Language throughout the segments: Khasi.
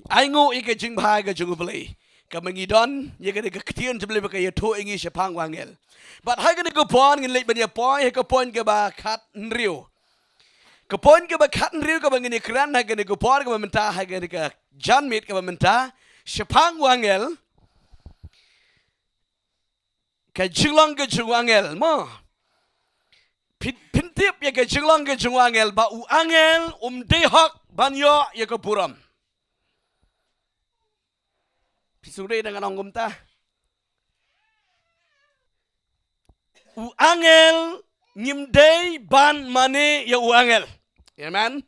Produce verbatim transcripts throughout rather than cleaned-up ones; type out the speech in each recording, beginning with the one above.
Ai nguh ïa ka jingbha ka jong U Blei. Kaba ngi don ïa kane ka ktien jong U Blei ba ka ïathuh ïa ngi shaphang u angel. Bad ha kane ka por ngin leit ban ïa poi ha ka point kaba khathynriew. Ka point kaba khathynriew kaba ngin ïa kren ha kane ka por kaba mynta, ha kane ka janmiet kaba mynta, shaphang u angel. Ka jinglong ka jong u angel, mo. Phin, phin tip ïa ka jinglong ka jong u angel, ba u angel um dei hok ban ïoh ïa ka burom. Phi sngewdei ïa nga ong kumta? U angel ngim dei ban mane ïa u angel. Amen.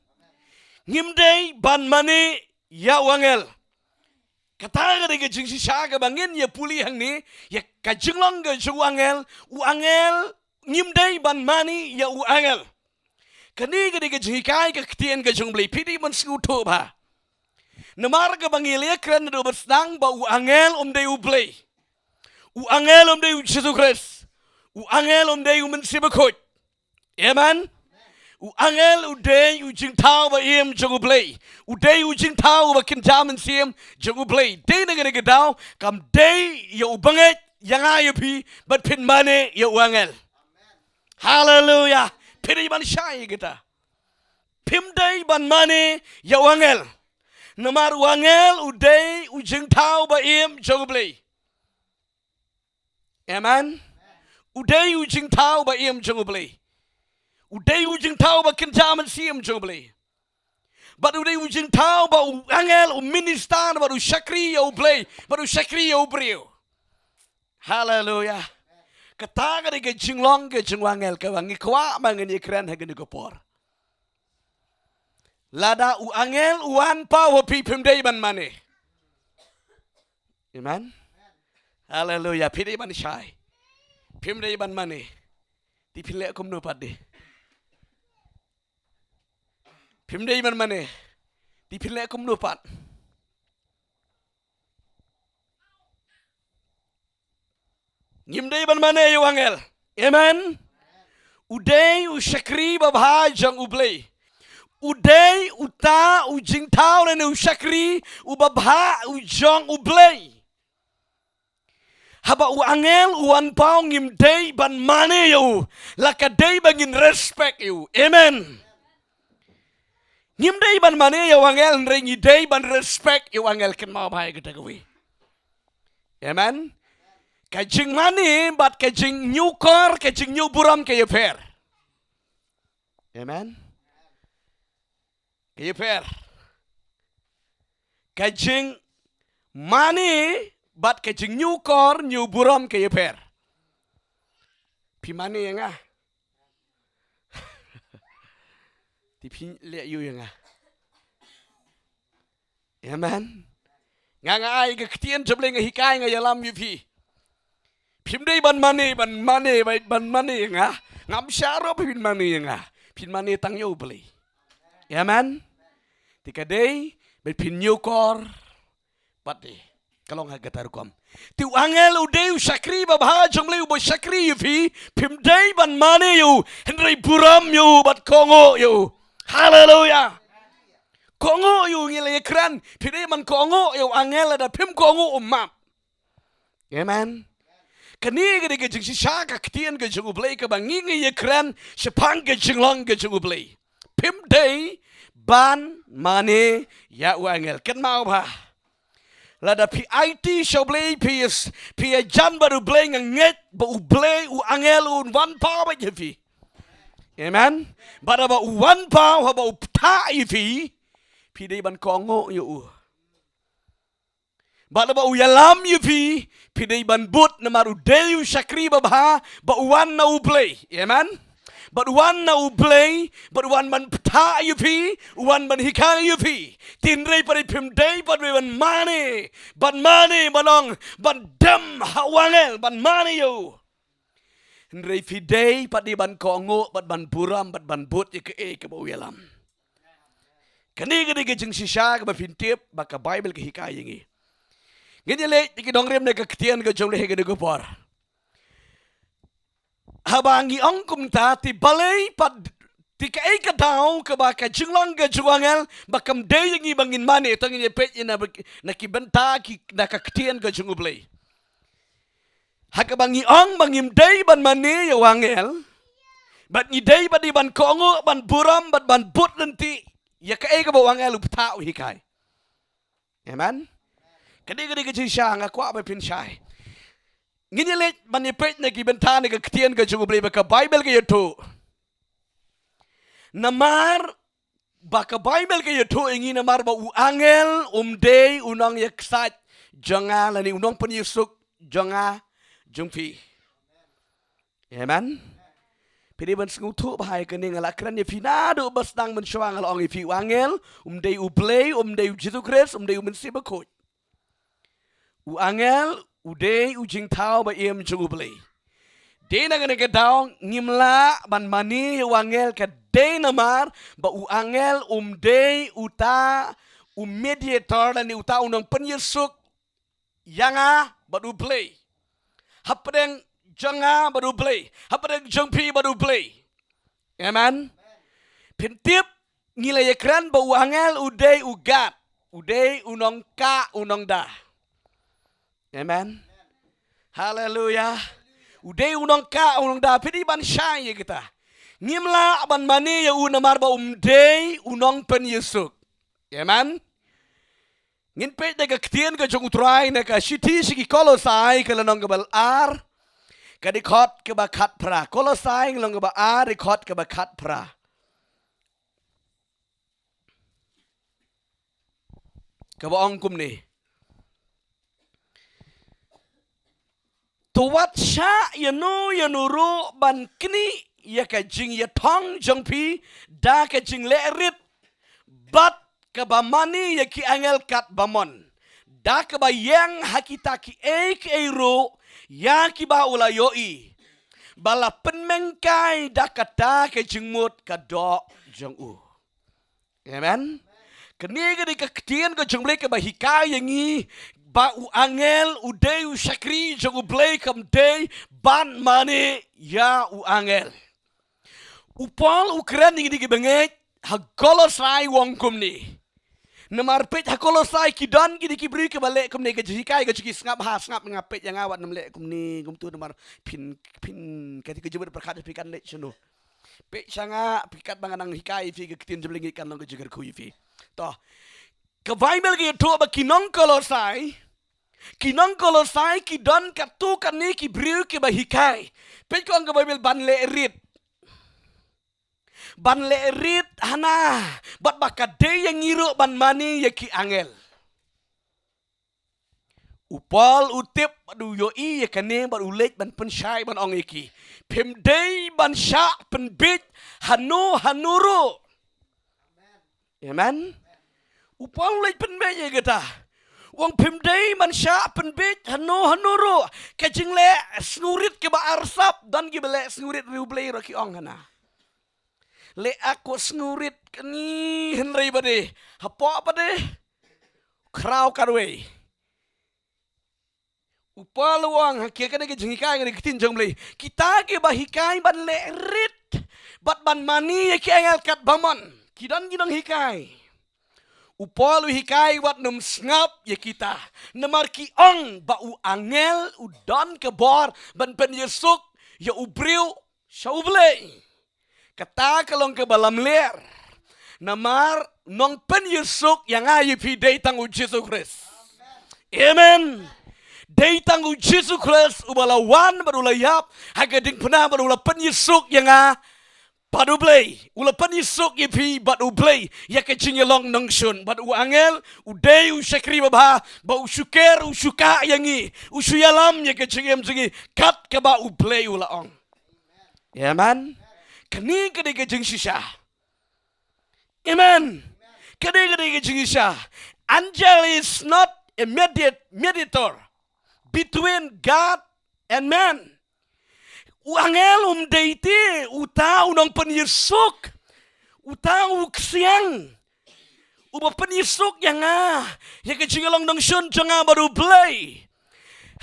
Ngim dei ban mane ïa u angel. Kata ka dei ka jingshisha kaba ngin ïa pule hangne, ïa ka jinglong ka jong u angel, u angel ngim dei ban mane ïa u angel. Kane ka dei ka jinghikai ka ktien ka jong U Blei, phi dei ban sngewthuh bha. Namar kaba ngi la ïa kren naduh ba sdang ba u angel um dei U Blei. U angel um dei U Jisu Khrist. U angel um dei U Mynsiem Bakhuid. Amen. U angel u dei u jingthaw ba im jong U Blei. U dei u jingthaw ba kynja mynsiem jong U Blei. Dei na kane ka daw kam dei ïa u bangeit, ïa nga ïa phi, bad phin mane ïa u angel. Haleluya. Phi dei ban shai ïa kata. Phim dei ban mane ïa u angel. Namar u angel u dei u jingthaw ba im jong U Blei. Amen. U dei u jingthaw ba im jong U Blei. U dei u jingthaw ba kynja mynsiem jong U Blei. Bad u dei u jingthaw ba u angel u minister bad u shakri ïa U Blei, bad u shakri ïa u briew. Haleluya. Kata ka dei ka jinglong ka jong u angel kaba ngi kwah ba ngin ïa kren ha kane ka por. Lada u angel u wan paw ha phi, phim dei ban mane. Amen. Haleluya. Phi dei ban shai. Phim dei ban mane. Te phin leh kumno pat de? Phim dei ban mane. Te phin leh kumno pat? Ngim dei ban mane ïa u angel. Amen. U dei u shakri babha jong U Blei. U dei uta u jingthaw lane u shakri u babha u jong U Blei. Haba u angel u wan paw ngim dei ban mane ïa u. La ka dei ba ngin respect ïa u. Amen. Ngim dei ban mane ïa u angel, hynrei ngi dei ban respect ïa u angel. Kynmaw bha ïa kata kawei. Amen. Ka jingmane bad ka jingñiewkor, ka jingñiewburom ka ïapher. Amen. Ka ïapher. Ka jingmane bad ka jingñiewkor, ñiewburom ka ïapher. Phi mane ïa nga? Te phi leh ïa u ïa nga. Amen. Nga, nga ai ka ktien jong U Blei, nga hikai, nga ïalam ïa phi. Phim dei ban mane, ban mane, ban, ban mane ïa nga. Ngam shah ruh ba phin mane ïa nga. Phin mane tang ïa U Blei. Amen. Te ka dei ba phin ñiewkor pat de. Ka long ha kata rukom. Te u angel u dei u shakri babha jong U Blei uba shakri ïa phi, phim dei ban mane ïa u, hynrei burom ïa u bad kohnguh ïa u. Haleluya. Kohnguh ïa u, ngi la ïakren, phi dei ban kohnguh ïa u angel, lada phim kohnguh um map. Amen. Kane ka dei ka jingshisha ka ktien ka jong U Blei kaba ngi ngi ïakren shaphang ka jinglong ka jong U Blei. Phim dei ban mane ïa u angel. Kynmaw bha. Lada phi aiti sha U Blei, phi ïa s-, phi ïajan bad U Blei, nga ngeit ba U Blei, u angel un wan paw bad ïa phi. Amen. Bad haba u wan paw, haba u bthah ïa phi, phi dei ban kohnguh ïa u. Bad haba u ïalam ïa phi, phi dei ban bud, namar u dei u shakri babha ba u wan na U Blei. Amen. Bad u wan na U Blei, bad u wan ban bthah ïa phi, u wan ban hikai ïa phi. Te hynrei pat phim dei pat ban mane, ban mane, ban ong, ban dem ha u angel, ban mane ïa u. Hynrei phi dei pat de ban kohnguh, bad ban burom, bad ban bud ïa kaei kaba u ïalam. Kane ka dei ka jingshisha kaba phin tip ba ka Baibl ka hikai ïa ngi. Ngin ïa leit ïa ki nongrim na ka ktien ka jong U Blei ha kane ka por. Haba ngi ong kumta, te balei pat Te kaei ka daw kaba ka jinglong ka jong u angel ba kam dei ïa ngi ba ngin mane? To ngin ïa peit ïa na, na ki bynta ki, na ka ktien ka jong U Blei. Ha kaba ngi ong ba ngim dei ban mane ïa u angel, bad ngi dei bad dei ban kohnguh, ban burom, bad ban bud lynti ïa kaei kaba u angel u bthah u hikai. Amen. Ka dei, ka dei ka jingshisha, nga kwah ba phin shai. Ngin ïa leit ban ïa peit na ki bynta na ka ktien ka jong U Blei ba ka Baibl ka ïathuh. Namar ba ka Baibl ka ïathuh ïa ngi namar ba u angel um dei u nongïaksaid jong nga, lane u nongpynïasuk jong nga, jong phi. Amen. Phi dei ban sngewthuh ba ha kane nga la kren ïa phi naduh ba sdang mynshuwa, nga la ong ïa phi u angel um dei U Blei, um dei U Jisu Khrist, um dei U Mynsiem Bakhuid. U angel u dei u jingthaw ba im jong U Blei. Dei na kane ka daw ngim lah ban mane ïa u angel, ka dei namar ba u angel um dei uta u mediator, lane uta u nongpynïasuk ïa nga bad U Blei. Hapdeng jong nga bad U Blei, hapdeng jong phi bad U Blei. Amen. Phin tip, ngi la ïakren ba u angel u dei u guard, u dei u nongkah, u nongda. Amen. Haleluya. U dei u nongkah, u nongda. Phi dei ban shai ïa kita. Ngim lah ban mane ïa u namar ba um dei u nongpynïasuk. Amen. Ngin peit da ka ktien ka jong U Trai na ka shithi sha ki Kolosai, ka lynnong kaba ar, ka dkhot kaba khatphra. Kolosai lynnong kaba ar, dkhot kaba khatphra, kaba ong kumne: To wat shah ïano ïano ruh ban knieh ïa ka jingïathong jong phi da ka jingleh rit bad kaba mane ïa ki angel katba mon, da kaba ïeng ha kita kiei kiei ruh ïa kiba u la ïohi, ba la pynmengkai da kata ka jingmut ka doh jong u. Amen. Kane ka dei ka ktien ka jong U Blei kaba hikai ïa ngi ba u angel u dei u shakri jong U Blei, kam dei ban mane ïa u angel. U Paul u kren ïa ngi, ki bangeit ha Kolosai, u ong kumne. Namar peit ha Kolosai ki don kine ki briew kiba leh kumne, ka jinghikai ka jong ki, sngap ha, sngap, nga peit ïa nga wat nym leh kumne kumtu, namar phin, phin, ka, ka jingmut pyrkhat phi kan leh shano. Peit sha nga, phi, katba nga nang hikai ïa phi ka ktien jong U Blei, ngi kan long ka jingkyrkhu ïa phi. To. Ka Baibl ka ïathuh ba ki nong Kolosai, ki nong Kolosai ki don katto katne ki briew kiba hikai. Peit ka ong ka Baibl ban leh rit. Ban leh rit hana, bad ba ka dei ïa ngi ruh ban mane ïa ki angel. U Paul u tip bad u ïohi ïa kane bad u leit ban pynshai ban ong ïa ki, phim dei ban shah pynbieit hano hano ruh. Amen. U Paul u leit pynbieit ïa kata. U ong phim dei ban shah pynbieit hano hano ruh. Ka jingleh sngewrit kaba arsap, don kiba leh sngewrit riewblei ruh ki ong hana. Leh ak ko sngewrit kane, hynrei ba dei hapoh pat de khraw katwei. U Paul u ong ha ki, kane ka jinghikai, kane ka ktien jong U Blei. Kita kiba hikai ban leh rit bad ban mane ïa ki angel katba mon, ki don ki nonghikai. U Paul u hikai wat nym sngap ïa kita, namar ki ong ba u angel u don ka bor ban pynïasuk ïa u briew sha U Blei. Kata ka long kaba lamler. Namar nongpynïasuk ïa nga ïa phi dei tang U Jisu Khrist. Amen. Dei tang U Jisu Khrist uba la wan bad u la ïap ha ka diengphna bad u la pynïasuk ïa nga bad U Blei. U la pynïasuk ïa phi bad U Blei ïa ka jingïalong nongshun. Bad u angel u dei u shakri babha, ba u shu ker, u shu kah ïa ngi, u shu ïalam ïa ka jingim jong ngi kat kaba U Blei u la ong. Amen. Kane ka dei ka jingshisha. Amen. Kane ka dei ka jingshisha. Angel is not a mediate, mediator between God and man. U angel um dei te uta u nongpynïasuk, uta u ksiang uba pynïasuk ïa nga ïa ka jingïalong nongshun jong nga bad U Blei.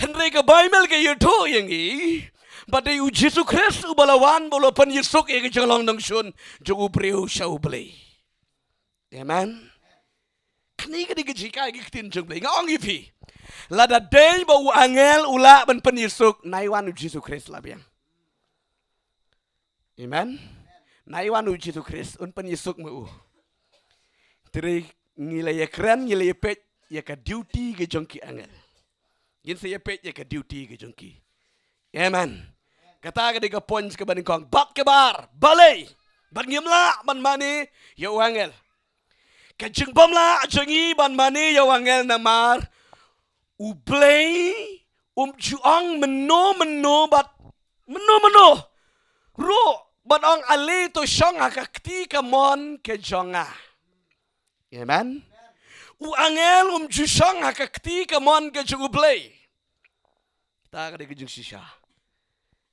Hynrei ka Baibl ka ïathuh ïa ngi Ba dei u Jisu Khrist uba la wan ba u la pynïasuk ïa ka jinglong nongshun jong u briew sha u Blei. Amen. Kane ka dei ka jinghikai ka ktien jong u Blei. Nga ong ïa phi, lada dei ba u angel u lah ban pynïasuk, nai wan u Jisu Khrist la biang. Amen. Nai wan u Jisu Khrist, un pynïasuk ma u. Te ngi la ïakren, ngi la ïapeit ïa ka duty ka jong ki angel. Ngin sa ïapeit ïa ka duty ka jong ki. Amen. Kata ka dei ka point kaba nyngkong. Bad kaba ar, balei? Bad ngim lah ban mane ïa u angel. Ka jingbym lah jong ngi ban mane ïa u angel namar u Blei um ju ong mynno mynno bad mynno mynno ruh ban ong ale to shong ha ka kti kamon ka jong nga. Amen. U angel um ju shong ha ka kti kamon ka jong u Blei. Kata ka dei ka jingshisha.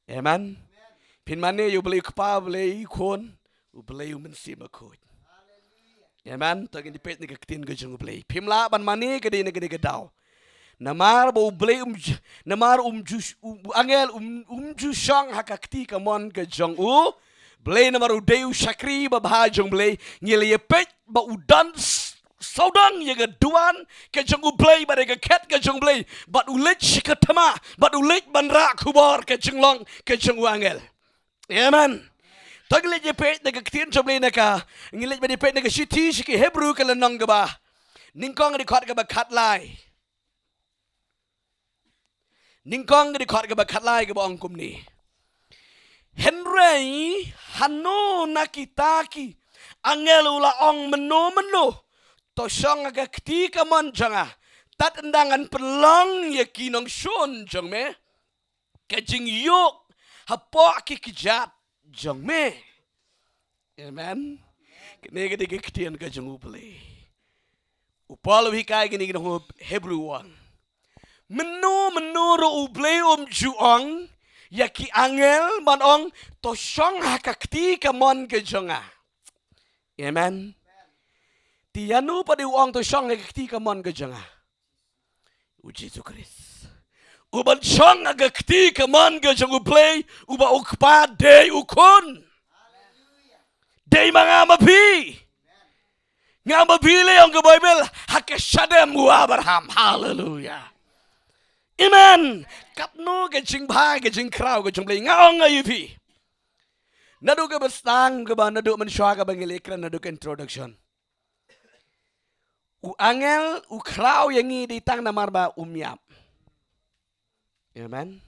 Amen. Phin mane ïa u Blei u Kpa, u Blei u Khun, u Blei u Mynsiem Bakhuid. Amen. To ngin ïapeit na ka ktien ka jong u Blei. Phim lah ban mane ka dei na ka dei ka daw. Namar ba u Blei um ju, namar um ju, u angel um, um ju shong ha ka kti kamon ka jong u Blei, namar u dei u shakri babha jong u Blei. Ngi la ïapeit ba u don sawdong ïa ka duwan ka jong u Blei bad ïa ka khet ka jong u Blei, bad u leit sha ka thma, bad u leit ban rah khubor ka jinglong ka jong u angel. Amen. To ngi leit ïapeit na ka ktien jong u Blei na ka, ngi leit ban ïapeit na ka shithi sha ki Hebru ka lynnong kaba nyngkong, ka dkhot kaba khatlai. Nyngkong ka dkhot kaba khatlai kaba ong kumne. Hynrei hano na kita ki angel u la ong mynno mynno to shong ha ka kti kamon jong nga, tad ynda ngan pynlong ïa ki nongshun jong me ka jingïuk hapoh ki kjat jong me. Amen. Kane ka dei ka ktien ka jong u Blei. U Paul u hikai kine ki nong Hebru u ong, mynno mynno ruh u Blei um ju ong ïa ki angel ban ong to shong ha ka kti kamon ka jong nga. Amen. Te ïano pat u ong to shong ha ka kti kamon ka jong nga? U Jisu Khrist. U ban shong ha ka kti kamon ka jong u Blei, uba u Kpa dei u Khun. Dei ma nga ma phi. Nga ma phi lei, ong ka Baibl, ha ka shadem u Abraham. Haleluya. Amen. Katno ka jingbha ka jingkhraw ka jong u Blei, nga ong ïa phi. Naduh kaba sdang kaba, naduh mynshuwa kaba ngi leit kren naduh ka introduction. U angel u khraw ïa ngi dei tang namar ba um ïap. Amen.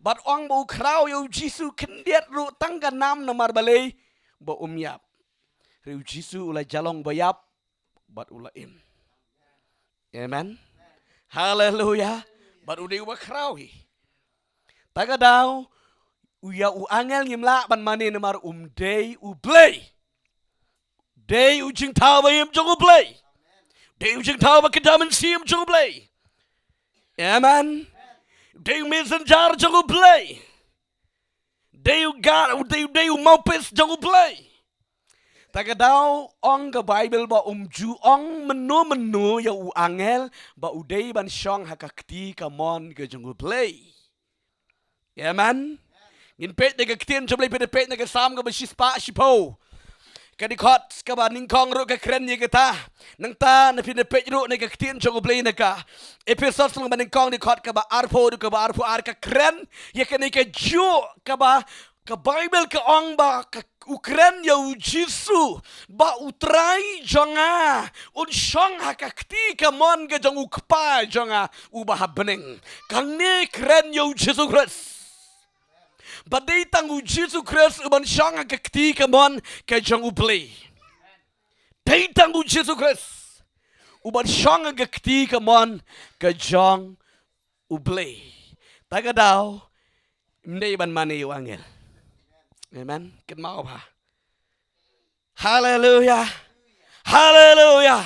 Bad ong ba u khraw ïa u Jisu khyndiat ruh tang ka nam namar balei? Ba um ïap. Hynrei u Jisu u la jia long ba ïap bad u la im. Amen. Haleluya. Bad u dei uba khraw hi. Ta ka daw, u ïa u angel ngim lah ban mane namar um dei u Blei. Dei u jingthaw ba im jong u Blei. Dei u jingthaw ba kynja mynsiem jong u Blei. Amen. Dei u messenger jong u Blei. Dei u gar, dei, dei u mouthpiece jong u Blei. Ta ka daw ong ka Baibl ba um ju ong mynno mynno ïa u angel ba u dei ban shong ha ka kti kamon ka jong u Blei. Amen. Ngin peit na ka ktien jong u Blei, peit, peit na ka Salm kaba shispah shiphew. Ka dkhot kaba nyngkong ruh ka kren ïa kata. Nangta na phi na peit ruh na ka ktien jong u Blei na ka Ephesos lynnong ba nyngkong dkhot kaba arphew, dkhot kaba arphew ar ka kren ïa kane ka juh kaba ka Baibl ka ong ba ka u kren ïa u Jisu ba u Trai jong nga un shong ha ka kti kamon ka jong u Kpa jong nga uba ha bneng. Hangne kren ïa u Jisu Khrist. Ba dei tang u Jisu Khrist uban shong ha ka kti kamon ka jong u Blei. Dei tang u Jisu Khrist uban shong ha ka kti kamon ka jong u Blei. Ta ka daw, ym dei ban mane ïa u angel. Amen. Kynmaw bha. Haleluya. Haleluya.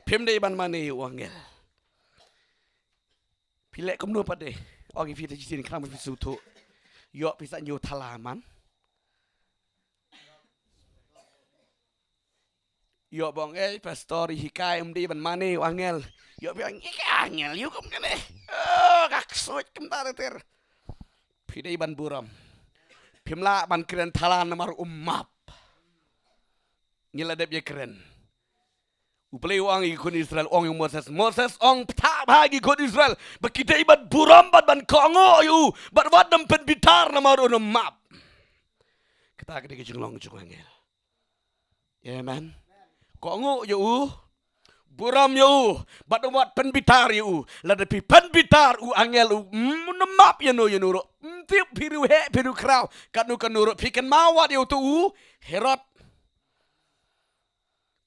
Phim dei ban mane ïa u angel. Phi leh kumno pat de? Ong ïa phi te jingkren, phi sngewthuh. Ïoh phi sa ñiew thala man. Ïoh ba ong, ei pastor, i hikai ym dei ban mane ïa u angel. Ïoh ba ong, ïa ka angel ïa u kum kane. Oh, ka ksuid kumta ter ter. Phi dei ban burom. Phim lah ban kren thala namar um map. Ngi la dep ïa kren. U Blei u ong ïa ki khun Israel, ong ïa u Moses. Moses ong, bthah bha ïa ki khun Israel ba ki dei ban burom bad ban kohnguh ïa u, bad wat nym pynbitar namar un ym map. Kata ka dei ka jinglong jong u angel. Amen. Kohnguh ïa u, burom ïa u, bad wat pynbitar ïa u. Lada phi pynbitar u angel, u, mm, un ym map ïano ïano ruh. Ym tip phi riewheh, phi riewkhraw, katno katno ruh. Phi kynmaw wat ïa uto u Herod.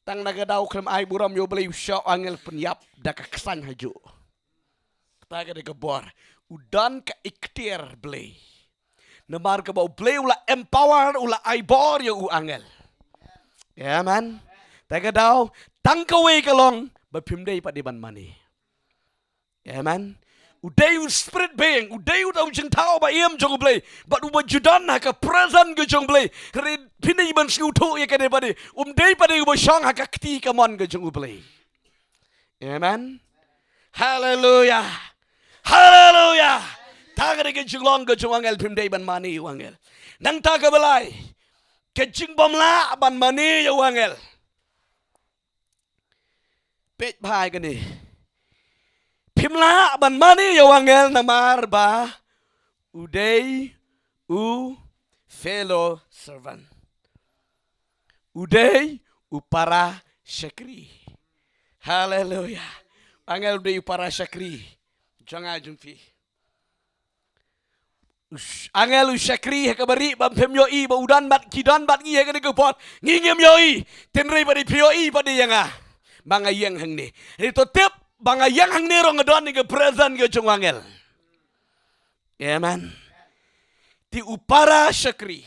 Tang na ka daw khlem ai burom ïa u Blei, u shah u angel pynïap da ka ksain hajuh. Kata ka dei ka bor. U don ka iktiar Blei. Namar kaba u Blei u la empower, u la ai bor ïa u angel. Amen. Te ka daw, tang kawei ka long, ba phim dei pat dei ban mane. Amen. U dei u spirit being, u dei uta u jingthaw ba im jong u Blei. Bad uba ju don ha ka presence ka jong u Blei. Hynrei phin dei ban sngewthuh ïa kane pat dei. Um dei pat dei uba shong ha ka kti kamon ka jong u Blei. Amen. Haleluya. Haleluya. Ta ka dei ka jinglong ka jong u angel, phim dei ban mane ïa u angel. Nangta kaba lai, ka jingbymlah ban mane ïa u angel. Peit bha ïa kane. Phim lah ban mane ïa u angel namar ba u dei u fellow servant. U dei u para shakri. Haleluya. Angel u dei u para shakri jong nga jong phi. U sh-, angel u shakri ha kaba rit ba phim ïohi ba u don bad ki don bad ngi ha kane ka por. Ngi ngim ïohi. Hynrei ba dei phi ïohi ba dei ïa nga. Ba nga ïeng hangne. Hynrei to tip ba nga ïeng hangne ruh nga don ïa ka presence ka jong u angel. Amen. Te u para shakri.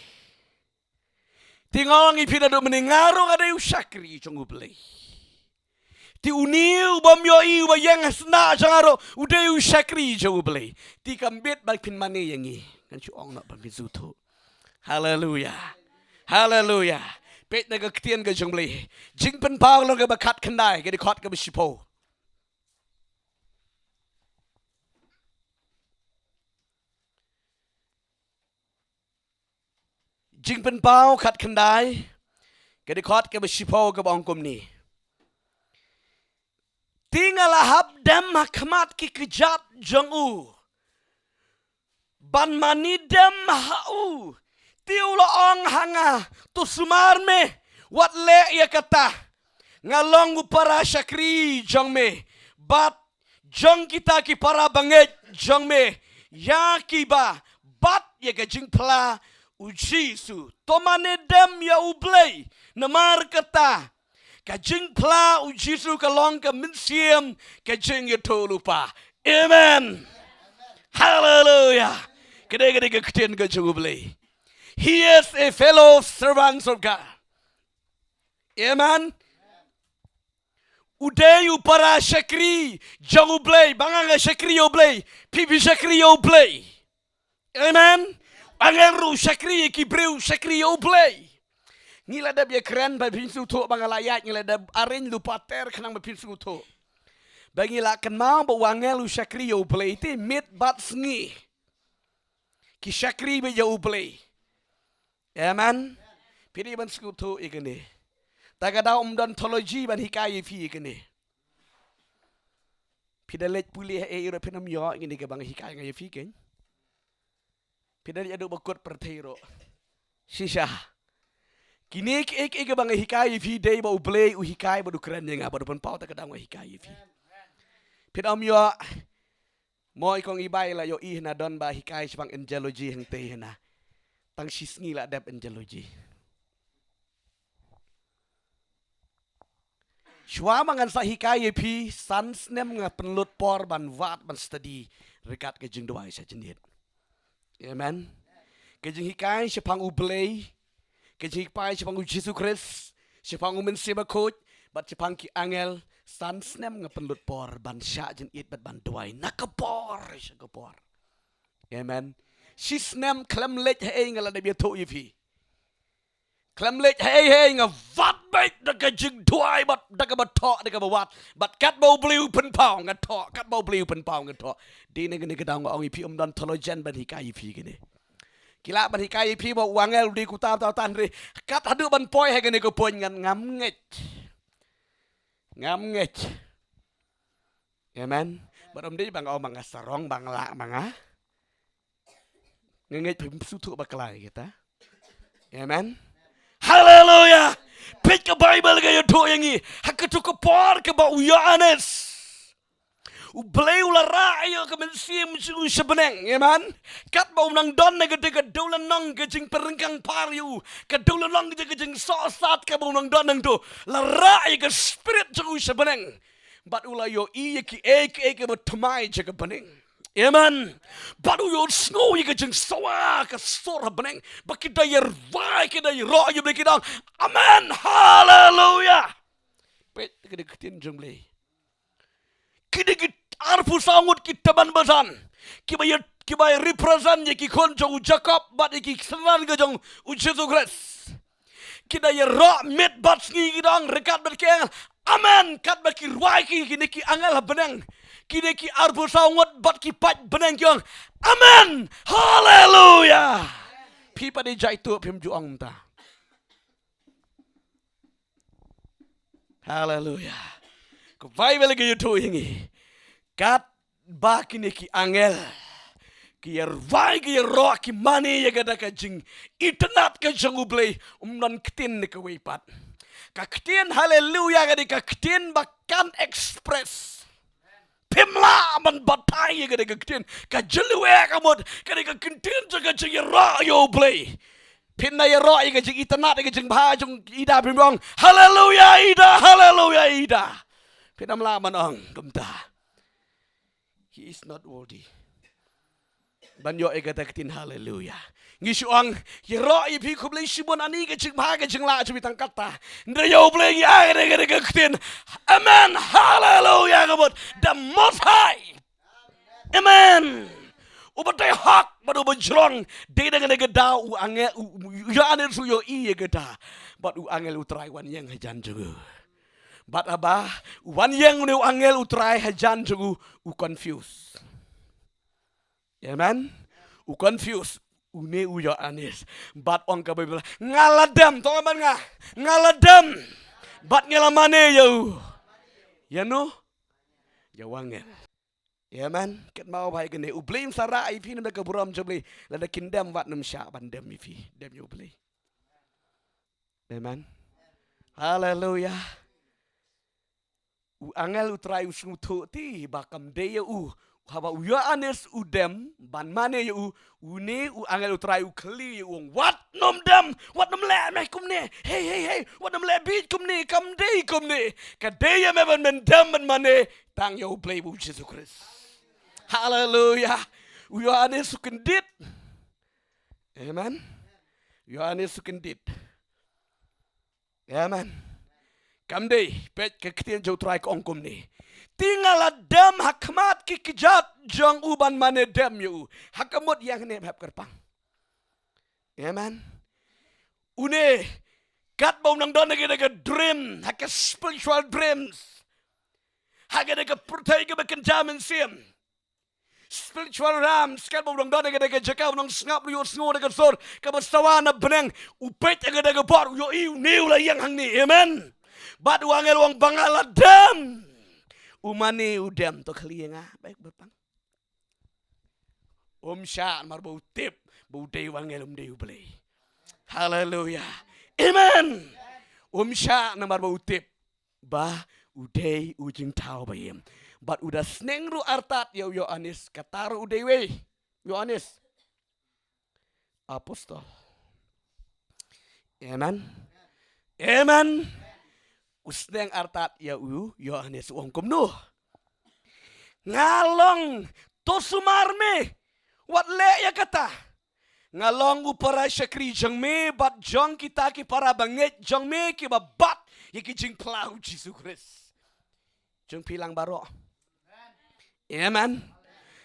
Te nga ong ïa phi naduh mynne nga ruh nga dei u shakri jong u Blei. Te une u bym ïohi uba ïeng ha sna jong nga ruh u dei u shakri jong u Blei. Te kam bit ba phin mane ïa ngi. Ngan shu ong noh ba phin sngewthuh. Haleluya. Haleluya. Peit na ka ktien ka jong u Blei. Jingpynpaw lynnong kaba khatkhyndai, ka dkhot kaba shiphew. Jingpynpaw khatkhyndai, ka dkhot kaba shiphew kaba ong kumne. Te nga la hap dem ha khmat ki kjat jong u ban mane dem ha u. Te u la ong ha nga, to sumar me, wat leh ïa kata. Nga long u para shakri jong me bad jong kita ki para bangeit jong me, ïa kiba bat ïa ka jingphla u Jisu. To mane dem ïa u Blei, namar kata ka jingphla u Jisu ka long ka mynsiem ka jingïathuhlypa. Amen. Haleluya. Ka dei, ka dei ka ktien ka jong u Blei. He is a fellow servants of God. Amen. U dei u para shakri jong u Blei, ba nga nga shakri ïa u Blei, phi phi shakri ïa u Blei. Amen. Angel ruh shakri ïa ki briew, shakri ïa u Blei. Ngi la dep ïakren ba phin sngewthuh ba nga la ïaid, ngi la dep arrange lypa ter khnang ba phin sngewthuh. Ba ngi la kynmaw ba u angel u shakri ïa u Blei, te miet bad sngi ki shakri beit ïa u Blei. Amen. Phi dei ban sngewthuh ïa kane. Ta ka daw ym don theology ban hikai ïa phi ïa kane. Phi da leit pule ha ei ruh phin ym ïoh ïa kine kiba nga hikai nga ïa phi kein. Phi da leit haduh ba kut pyrthei ruh. Shisha. Kine kiei kiei kiba nga hikai ïa phi dei ba u Blei u hikai bad u kren ïa nga bad u pynpaw, ta ka daw nga hikai ïa phi. Phi da ym ïoh. Mo i kong i bai, la ïohi hana don ba hikai shaphang angelology hangtei hana. Tang shi sngi la dep angelology. Shuwa ma ngan sa hikai ïa phi, san snem nga pynlut por ban wad, ban study ryngkat ka jingduwai sha jingit. Amen. Ka jinghikai shaphang u Blei, ka jinghikai shaphang u Jisu Khrist, shaphang u Mynsiem Bakhuid, bad shaphang ki angel, san snem nga pynlut por ban shah jingit bad ban duwai na ka por sha ka por. Amen. Shi snem khlem leit ha ei nga la dep ïathuh ïa phi. Khlem leit hei hei nga wad beit da ka jingduwai bad da kaba thoh da kaba wad. Bad katba U Blei u pynpaw nga thoh, katba U Blei u pynpaw nga thoh. Dei na kane ka daw nga ong ïa phi ym don theologian ban hikai ïa phi kane. Ki lah ban hikai ïa phi ba u angel u dei kumta kumta kumta hynrei kat haduh ban poi ha kane ka point ngan ngam ngeit. Ngam ngeit. Amen. Bad ym dei ba nga ong ba nga sarong ba nga lah ba nga. Nga ngeit phim sngewthuh bakla ïa kita. Amen. Haleluya. Peit ka Baibl ka ïathuh ïa ngi ha kato ka por kaba u Ïoannis, U Blei u la rah ïa ka mynsiem jong u sha bneng. Amen. Katba u nang don na kata ka dewlynnong ka jingpynryngkang par ïa u, ka dewlynnong ka jingsohsat kaba u nang don hangto, la rah ïa ka Spirit jong u sha bneng. Bad u la ïohi ïa kiei kiei kiba thymmai jong ka bneng. Amen. Bad u ïohsngew ïa ka jingsawa ka sur ha bneng ba ki da ïarwai, ki da ïaroh ïa U Blei, ki da ong, Amen. Haleluya. Peit, ki da ktien jong U Blei. Ki da ki arphew saw ngut ki tymmen basan kiba ïa, kiba ïa represent ïa ki khun jong u Jakob bad ïa ki synran ka jong u Jisu Khrist. Ki da ïaroh miet bad sngi, ki da ong ryngkat bad ki angel, Amen. Katba ki rwai ki, kine ki angel ha bneng, kine ki arphew saw ngut bad ki paid bneng ki ong, Amen. Haleluya. Phi pat dei jaituh phim ju ong kumta. Haleluya. Ka Baibl ka ïathuh ïa ngi, katba kine ki angel ki ïarwai, ki ïaroh, ki mane ïa kata ka jingitynnad ka jong U Blei, ym don ktien na kawei pat. Ka ktien haleluya ka dei ka ktien ba kan express. Phim lah ban batai ïa kata ka ktien. Ka jylliew ka mut kata ka ktien jong ka jingïaroh ïa U Blei. Phin da ïaroh ïa ka jingitynnad, ïa ka jingbha jong i Da, phin ong, Haleluya i Da, haleluya i Da. Phin ym lah ban ong kumta. He is not worthy. Ban ïoh ïa kata ka ktien haleluya. Ngi shu ong, ïaroh ïa phi khublei shibun, ani ka jingbha ka jinglah jong phi tang katta. Hynrei ïa U Blei ngi ai ïa kata ka ktien. Amen. Haleluya ka mut the Most High. Amen. Uba dei hok bad uba jrong. Dei na kane ka daw u angel, u, u, u Ïoannis u ïohi ïa kata. Bad u angel U Trai u wan ïeng hajan jong u. Bad haba u wan ïeng une u angel U Trai hajan jong u, u confuse. Amen. U confuse une u Ïoannis. Bad ong ka Baibl, nga la dem, to man nga, nga la dem. Bad nga la mane ïa u. Ïa no? Ïa u angel. Amen. Kat ma u bhai kane, U Blei un sa rah ïa phi, namar ka burom jong U Blei. Lada kin dem, wat nym shah ban dem ïa phi. Dem ïa U Blei. Amen. Haleluya. U angel U Trai u sngewthuh te ba kam dei ïa u. Haba u Ïoannis u dem ban mane ïa u, une u angel U Trai u khlieh ïa u, wat nym dem, wat nym leh meh kumne. Hei, hei, hei, wat nym leh bieit kumne, kam dei kumne. Ka dei ïa me ban, ban dem ban mane tang ïa U Blei bad U Jisu Khrist. Haleluya. U Ïoannis u kyndit. Amen. U Ïoannis u kyndit. Amen. Kam dei, peit ka ktien jong U Trai ka ong kumne. Te nga la dem ha khmat ki kjat jong u ban mane dem ïa u. Ha ka mut ïa hangne hep kyrpang. Amen. Une, katba u nang don ha kane ka dream, ha ka spiritual dreams. Ha kane ka pyrthei kaba kynja mynsiem. Spiritual realm, katba u nang don ha kata ka jaka, u nang sngap, u ïohsngew da ka sur kaba sawa na bneng, u peit ha kata ka bor, u ïohi une u la ïeng hangne. Amen. Bad u angel u ong ba nga la dem. U mane u dem, to khlieh ïa nga, bad kyrpang. Um shah namar ba u tip ba u dei u angel, um dei U Blei. Haleluya. Amen. Um shah namar ba u tip ba u dei u jingthaw ba im. Bad u da sneng ruh artat ïa u Ïoannis, kata ruh u dei uwei u Ïoannis apostol. Amen. Amen. U sneng artat ïa u Ïoannis, u ong kumno? Nga long, to sumar me, wat leh ïa kata. Nga long u para shakri jong me bad jong kita ki para bangeit jong me kiba bat ïa ki jingphla U Jisu Khrist. Jong phi lang baroh. Amen.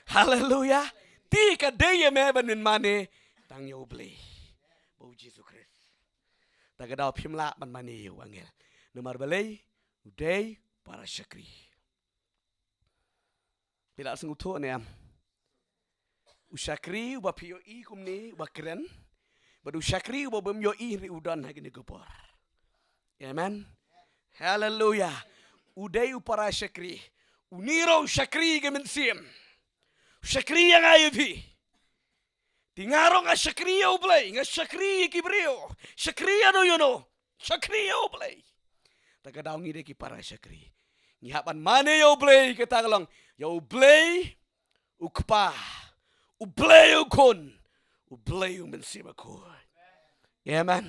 Haleluya. Te ka dei ïa me ban mane tang ïa U Blei bad U Jisu Khrist. Ta ka daw phim lah ban mane ïa u angel. Namar balei? U dei para shakri. Phi la sngewthuh ne em? U shakri uba phi ïohi kumne uba kren, bad u shakri uba bym ïohi, hynrei u don ha kane ka por. Amen. Haleluya. U dei u para shakri. Une ruh u shakri ïa ka mynsiem. U shakri ïa nga ïa phi. Te nga ruh nga shakri ïa U Blei, nga shakri ïa ki briew, shakri ïa no ïa no, shakri ïa U Blei. Ta ka daw ngi dei ki para shakri. Ngi hap ban mane ïa U Blei, kata ka long ïa U Blei U Kpa, U Blei U Khun, U Blei U Mynsiem Bakhuid. Amen.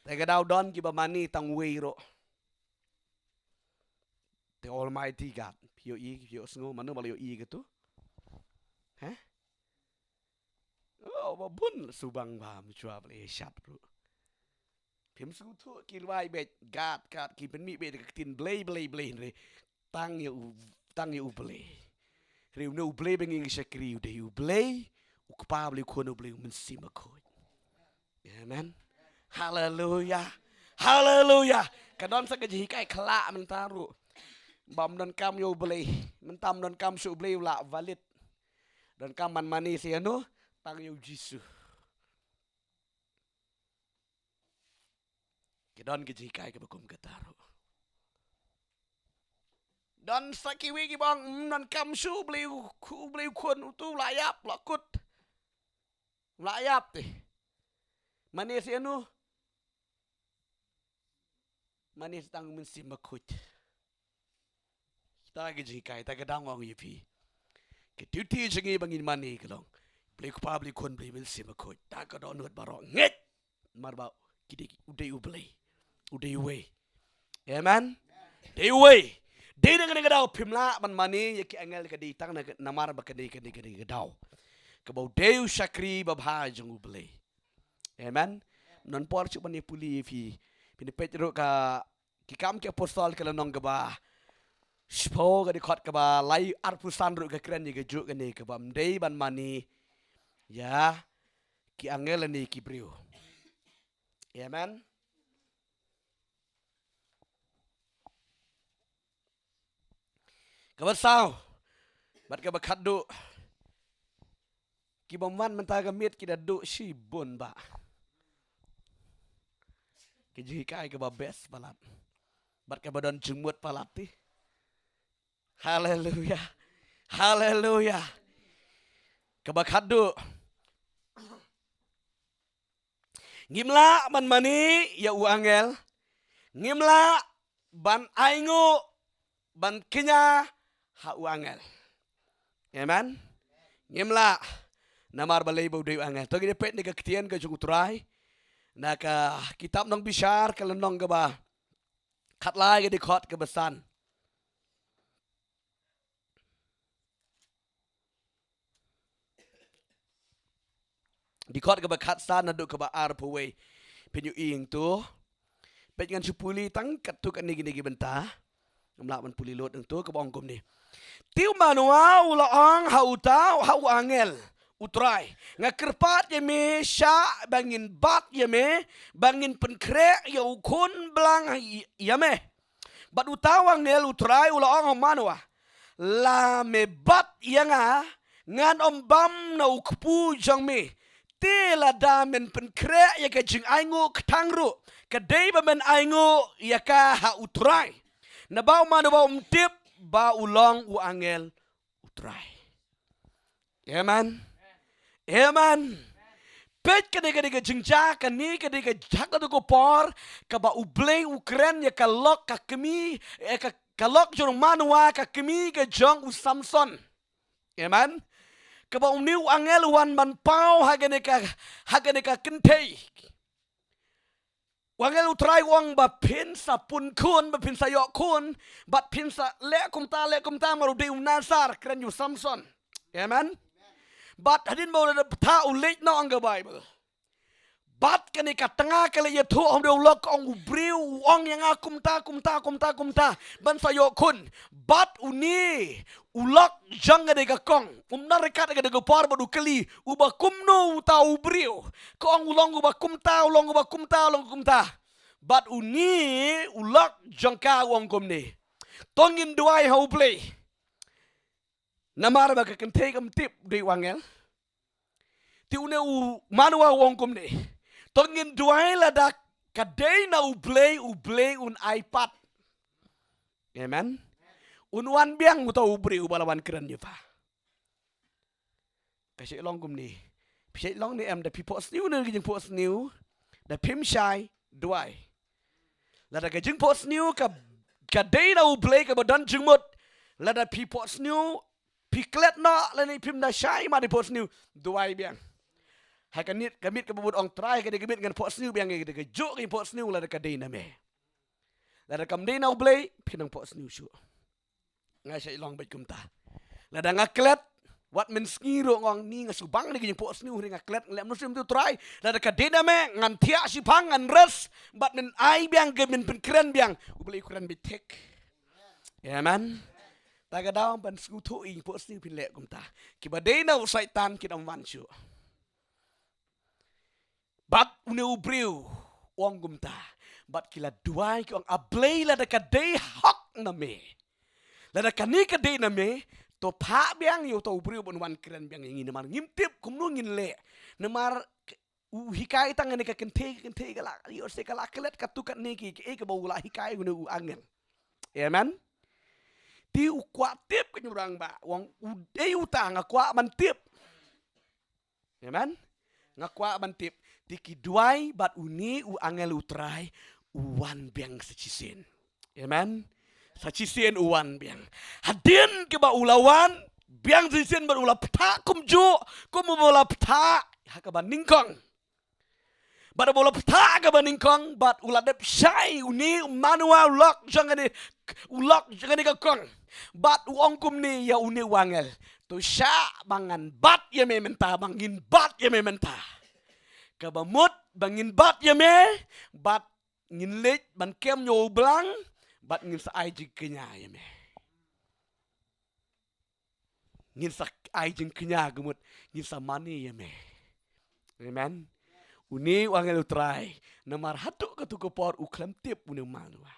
Ta ka daw don kiba mane tang uwei ruh. The Almighty God. Phi ïohi, phi ïohsngew, mano ba la ïohi katu? Heh? Oh, ba bun la subang ba, mynshuwa ba la ïashat ruh. Phim sngewthuh, ki rwai beit God, God, ki pynmih beit ka ktien Blei, Blei, Blei, hynrei tang ïa U, tang ïa U Blei. Hynrei une U Blei ba ngi shakri u dei U Blei U Kpa, U Blei U Khun, U Blei U Mynsiem Bakhuid. Amen. Haleluya. Haleluya. Ka don sa ka jinghikai khlak mynta ruh. Bym donkam ïa U Blei. Mynta ym donkam shuh U Blei, u lah valid. Donkam ban mane sa ïa no? Tang ïa U Jisu. Ki don ki jinghikai kiba kum kata ruh. Don sa kiwei kiba ong, ym donkam shuh U Blei U, U Blei U Khun, utu u la ïap, la kut. La ïap te. Mane sa ïa no? Mane sa tang U Mynsiem Bakhuid. Kita ki jinghikai, ta ka daw nga ong ïa phi, ka duty jong ngi ba ngin mane ka long Blei Kpa, Blei Khun, Blei Mynsiem Bakhuid. Ta ka dohnud baroh ngeit. Namar ba ki dei, u dei U Blei. U dei uwei. Amen. Dei uwei. Dei na kane ka daw phim lah ban mane ïa ki angel, ka dei tang na, namar ba ka dei, ka dei, ka dei ka daw kaba u dei u shakri babha jong U Blei. Amen. Ym don por shuh ban ïa pule ïa phi. Phin ïa peit ruh ka Ki Kam ki Apostol ka lynnong kaba shiphew, ka dkhot kaba lai, arphew san ruh ka kren ïa kajuh kane kaba ym dei ban mane ïa ki angel ne ki briew. Amen. Kaba saw bad kaba khatduh. Ki bym wan mynta ka miet ki da duh shibun bah. Ki jinghikai kaba best palat bad kaba don jingmut palat te. Haleluya. Haleluya. Kaba khatduh. Ngim lah ban mane ïa u angel. Ngim lah ban ainguh, ban kñia ha u angel. Amen. Ngim lah. Namar balei? Ba u dei u angel. To ngin ïa peit na ka ktien ka jong U Trai na ka kitab Nongbishar ka lynnong kaba khatlai, ka dkhot kaba san. Dkhot kaba khatsan naduh kaba arphew wei. Phin ïohi hangto. Peit, ngan shu pule tang katto katne kine ki bynta. Ngam lah ban pule lut hangto, kaba ong kumne. Te u Manoa u la ong ha uta, ha u angel U Trai, nga kyrpad ïa me shah ba ngin bat ïa me, ba ngin pynkhreh ïa u khun blang ïa me. Bad uta u angel U Trai u la ong ha u Manoa, la me bat ïa nga, ngan ym bam na u kpu jong me. Te lada men pynkhreh ïa ka jingainguh kthang ruh, ka dei ba men ainguh ïa ka ha U Trai. Naba u Manoa um tip ba u long u angel U Trai. Amen. Amen. Peit, kane ka dei ka jingjia, kane ka dei ka jaka, ka dei ka por kaba U Blei u kren ïa ka lok ka kmie, eh, ka, ka lok jong u Manoa, ka kmie ka jong u Samson. Amen. Kaba une u angel u wan ban paw ha kane ka, ha kane ka kynthei. U angel U Trai u ong ba phin sa pun khun, ba phin sa ïoh khun, bad phin sa leh kumta, leh kumta, namar u dei u Nazar, kren ïa u Samson. Amen. Bad hadien ba u la dep tha, u leit noh, ong ka Baibl. Bad kane ka tnga ka la ïathuh, ong, u dei u lok, ong, u briew u ong ïa nga kumta, kumta, kumta, kumta, ban sa ïoh khun. Bad une u lok jong kane ka kong um nang ryngkat ha kane ka por bad u kylli, uba kumno uta u briew? Ka ong u long uba kumta, u long uba kumta, u long kumta. Bad une u lok jong ka u ong kumne, to ngin duwai ha U Blei. Namar ba ka kynthei kam tip u dei u angel. Te une u Manoa u ong kumne, to ngin duwai lada ka dei na U Blei, U Blei un ai pat. Amen. Un wan biang uta u briew uba la wan kren ïa pha. Ka shait long kumne. Phi shait long ne em, da phi phohsniew ne ka jingphohsniew, da phim shai, duwai. Lada ka jingphohsniew ka, ka dei na U Blei kaba don jingmut, lada phi phohsniew, phi klet noh lane phim da shai mad ïa phohsniew, duwai biang. Ha ka miet, ka miet kaba bud ong Trai, ka dei ka miet ngan phohsniew biang ïa ka, kajuh ka jingphohsniew lada ka dei na me. Lada kam dei na U Blei, phin nang phohsniew shuh. Nga shait long beit kumta. Lada nga klet, wat mynsngi ruh nga ong ni nga shu bang ne ka jingphohsniew, hynrei nga klet, nga leh mynstep ïa U Trai. Lada ka dei na me, ngan thiah shiphang, ngan res, bad men ai biang ka, men pynkren biang. U Blei u kren beit thik. Amen. Ta ka daw ban sngewthuh ïa ka jingphohsniew phin leh kumta. Kiba dei na u Soitan kin ym wan shuh. Bad une u briew u ong kumta. Bad ki la duwai ki ong, A Blei, lada ka dei hok na me, lada kane ka dei na me, to phah biang ïa uta u briew ban wan kren biang ïa ngi, namar ngim tip kumno ngin leh. Namar u hikai tang ïa ka kynthei, ka kynthei ka la, ïoh se ka la klet katto katne ki, kiei kaba u la hikai une u angel. Amen. Te u kwah tip, ka jingmut rangbah, u ong u dei uta, nga kwah ban tip. Amen. Nga kwah ban tip. Te ki duwai bad une u angel U Trai u wan biang sa shisien. Amen. Sa shisien u wan biang. Hadien kaba u la wan biang sa shisien bad u la pynthah kumjuh, kum uba la pynthah ha kaba nyngkong. Bad uba la pynthah ha kaba nyngkong, bad u la dep shai une u Manoa u lok jong kane, u lok jong kane ka kong. Bad u ong kumne ïa une u angel, to shah ba ngan bat ïa me mynta, ba ngin bat ïa me mynta. Kaba mut ba ngin bat ïa me, bad ngin leit ban kem ñiuh blang, bad ngin sa ai jingkñia ïa me. Ngin sa ai jingkñia, ka mut ngin sa mane ïa me. Amen. Une u angel U Trai, namar haduh kato ka por u khlem tip une u Manoa.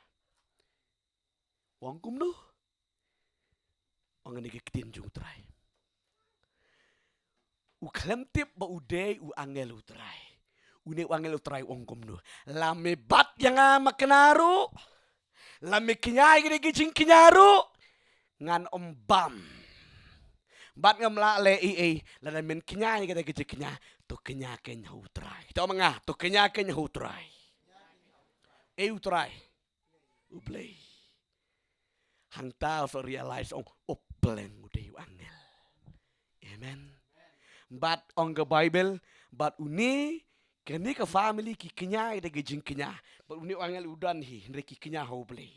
U ong kumno? U ong kane ka ktien jong U Trai. U khlem tip ba u dei u angel U Trai. Une u angel U Trai u ong kumno? La me bat ïa nga makna ruh, la me kñia ïa kane ka jingkñia ruh, ngan ym bam. Bad ngam lah leh ei ei, lada men kñia ïa kata ka jingkñia, to kñia kein ha U Trai. To ma nga, to kñia kein ha U Trai. Ei U Trai. U Blei. Hangta u sa realize, ong, u pleng u dei u angel. Amen. Bad ong ka Bible, bad une, kane ka family ki kñia ïa ka jingkñia. Bad une u angel u don hi, hynrei ki kñia ha U Blei.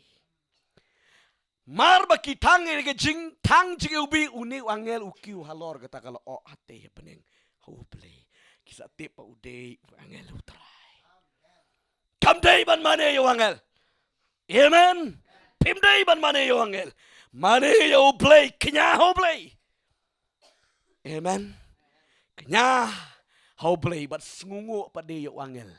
Mar ba ki thang ïa ka jing, thang jingïewbih, une u angel u kiew halor kata ka lyoh, ha te ha bneng ha U Blei. Ki sa tip ba u dei u angel U Trai. Kam dei ban mane ïa u angel. Amen. Phim dei ban mane ïa u angel. Mane ïa U Blei, kñia ha U Blei. Amen. Kñia ha U Blei bad sngewnguh pat de ïa u angel.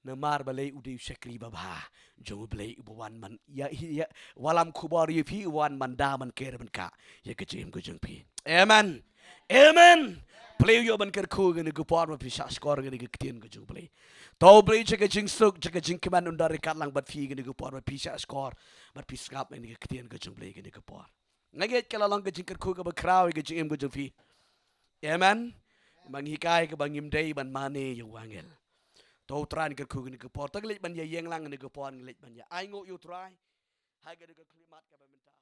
Namar balei? U dei u shakri babha jong U Blei uba wan ban ïa, ïa, wallam khubor ïa phi, uba wan ban da ban ker ban kah ïa ka jingim ka jong phi. Amen. Amen. Phi ïoh ban kyrkhu kane ka por ba phi shah shkor kane ka ktien ka jong U Blei. To U Blei sha ka jingsuk, sha ka jingkmen un da ryngkat lang bad phi kane ka por ba phi shah shkor bad phi sngap ïa kane ka ktien ka jong U Blei kane ka por. Nga ngeit ka la long ka jingkyrkhu kaba khraw ïa ka jingim ka jong phi. Amen. Ba ngi hikai kaba ngim dei ban mane ïa u angel. To U Trai un kyrkhu kane ka por. To ngi leit ban ïa ïeng lang kane ka por, ngi leit ban ïa ainguh ïa U Trai. Ha kane ka khyllipmat kaba mynta.